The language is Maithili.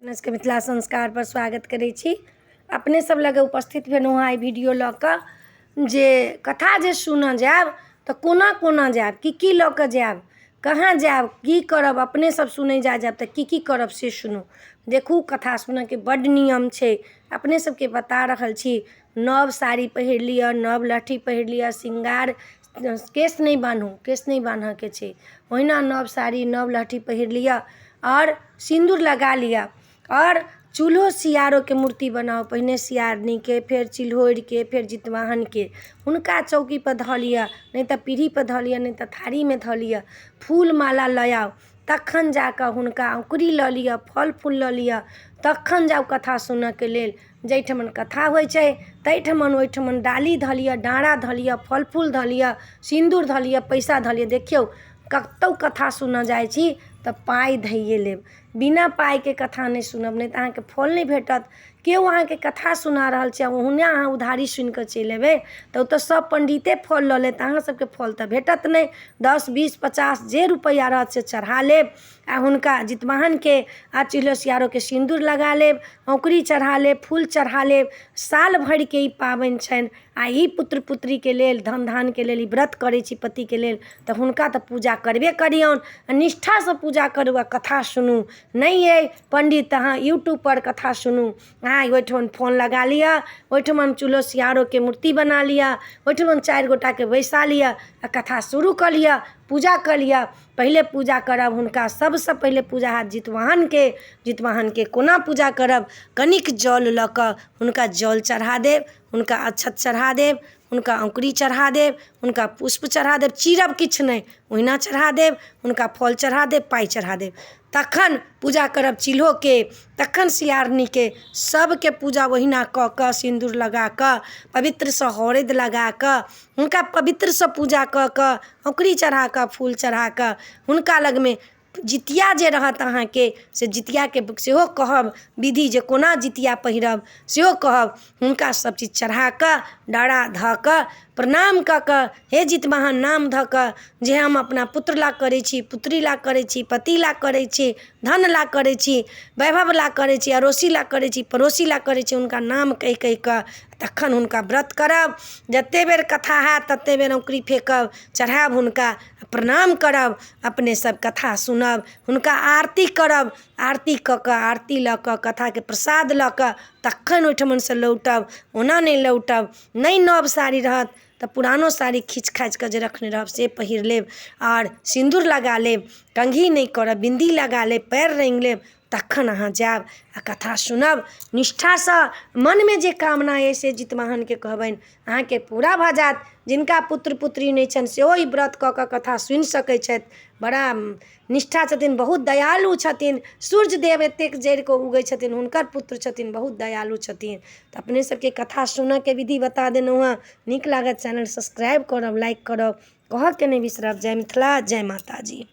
अपने सबके मिथिला संस्कारपर स्वागत करै छी। अपने सब लग उपस्थित भेलहुँ हँ एहि वीडियो लऽ कऽ जे कथा जे सुनऽ जायब तऽ कोना कोना जायब, की की लऽ कऽ जायब, कहाँ जायब, की करब। अपने सब सुनै जाइ जायब तऽ की की करब से सुनू। देखू, कथा सुनऽके बड्ड नियम छै, अपने सबके बता रहल छी। नव साड़ी पहिर लिअ, नव लहठी पहिर लिअ, श्रृंगार, केश नहि बान्हू, केश नहि बान्हऽके छै। ओहिना नव साड़ी नव लहठी पहिर लिअ आओर सिन्दूर लगा लिअ आओर चूल्हो सियारोके मूर्ति बनाउ। पहिने सियारनीके, फेर चिल्होरिके, फेर जितवाहनके। हुनका चौकीपर धऽ लिअ, नहि तऽ पीढ़ीपर धऽ लिअ, नहि तऽ थारीमे धऽ लिअ। फूल माला लऽ आउ, तखन जा कऽ हुनका औङ्कुरी लऽ लिअ, फल फूल लऽ लिअ, तखन जाउ कथा सुनऽके लेल। जाहिठमन कथा होइ छै ताहिठमन ओहिठमन डाली धऽ लिअ, डारा धऽ लिअ, फल फूल धऽ लिअ, सिन्दूर धऽ लिअ, पैसा धऽ लिअ। देखियौ, कतहु कथा सुनऽ जाइ छी तऽ पाइ धैये लेब, बिना पाइके कथा नहि सुनब, नहि तऽ अहाँके फल नहि भेटत। केओ अहाँके कथा सुना रहल छै आ ओहुना अहाँ उधारी सुनि कऽ चलि एबै तऽ ओतऽ सब पण्डिते फल लऽ लेत, अहाँ सबके फल तऽ भेटत नहि। 10, 20, 50 जे रुपैआ रहत से चढ़ा लेब आ हुनका जितवाहनके आ चिलो सियारोके सिन्दूर लगा लेब, औङ्कुरी चढ़ा लेब, फूल चढ़ा लेब। साल भरिके ई पाबनि छनि आ ई पुत्र पुत्रीके लेल, धन धानके लेल ई व्रत करै छी। पतिके लेल तऽ हुनका तऽ पूजा करबे करियौन आ निष्ठासँ पूजा करू आ कथा सुनू। नहि अइ पण्डित तऽ अहाँ यूट्यूबपर कथा सुनू। अहाँ ओहिठमन फोन लगा लिअ, ओहिठमन चूल्हो सियारोके मूर्ति बना लिअ, ओहिठमन 4 गोटाके बैसा लिअ आ कथा शुरू कऽ लिअ, पूजा कऽ लिअ। पहिले पूजा करब हुनका, सबसँ पहिले पूजा हैत जितवाहनके। जितवाहनके कोना पूजा करब? कनिक जल लऽ कऽ हुनका जल चढ़ा देब, हुनका अक्षत चढ़ा देब, हुनका औङ्कुरी चढ़ा देब, हुनका पुष्प चढ़ा देब। चीरब किछु नहि, ओहिना चढ़ा देब। हुनका फल चढ़ा देब, पाइ चढ़ा देब। तखन पूजा करब चिल्होके, तखन सियारनीके। सबके पूजा ओहिना कऽ कऽ, सिन्दूर लगा कऽ, पवित्रसँ हरदि लगा कऽ, हुनका पवित्रसँ पूजा कऽ कऽ, औङ्कुरी चढ़ा कऽ, फूल चढ़ा कऽ हुनका लगमे जितिया जे रहत अहाँके से जितियाके सेहो कहब विधि, जे कोना जितिया पहिरब सेहो कहब। हुनका सब चीज चढ़ा कऽ, डारा धऽ कऽ, प्रणाम कऽ कऽ, हे जितवाहन नाम धऽ कऽ, जे हम अपना पुत्र ला करै छी, पुत्री ला करै छी, पति ला करै छी, धन ला करै छी, वैभव ला करै छी, अड़ोसी ला करै छी, पड़ोसी ला करै छी, हुनका नाम कहि कहि कऽ तखन हुनका व्रत करब। जते बेर कथा हैत तते बेर औङ्कुरी फेकब, चढ़ायब, हुनका प्रणाम करब। अपने सब कथा सुनब, हुनका आरती करब। आरती कऽ कऽ, आरती लऽ कऽ, कथाके प्रसाद लऽ कऽ तखन ओहिठमनसँ लौटब, ओना नहि लौटब। नहि नव साड़ी रहत तऽ पुरानो साड़ी खीच खाचि कऽ जे रखने रहब से पहिर लेब आओर सिन्दूर लगा लेब। कंघी नहि करब, बिन्दी लगा लेब, पयर रङ्गि लेब, तखन अहाँ जायब आ कथा सुनब निष्ठासँ। मनमे जे कामना अइ से जितवाहनके कहबनि, अहाँके पूरा भऽ जायत। जिनका पुत्र पुत्री नहि छनि सेहो ई व्रत कऽ कऽ कथा सुनि सकै छथि। बड़ा निष्ठा छथिन, बहुत दयालु छथिन। सूर्य देव एतेक जड़िकऽ उगै छथिन, हुनकर पुत्र छथिन, बहुत दयालु छथिन। तऽ अपने सबके कथा सुनऽके विधि बता देलहुँ हँ। नीक लागत चैनल सब्सक्राइब करब, लाइक करब, कहऽके नहि बिसरब। जय मिथिला, जय माताजी।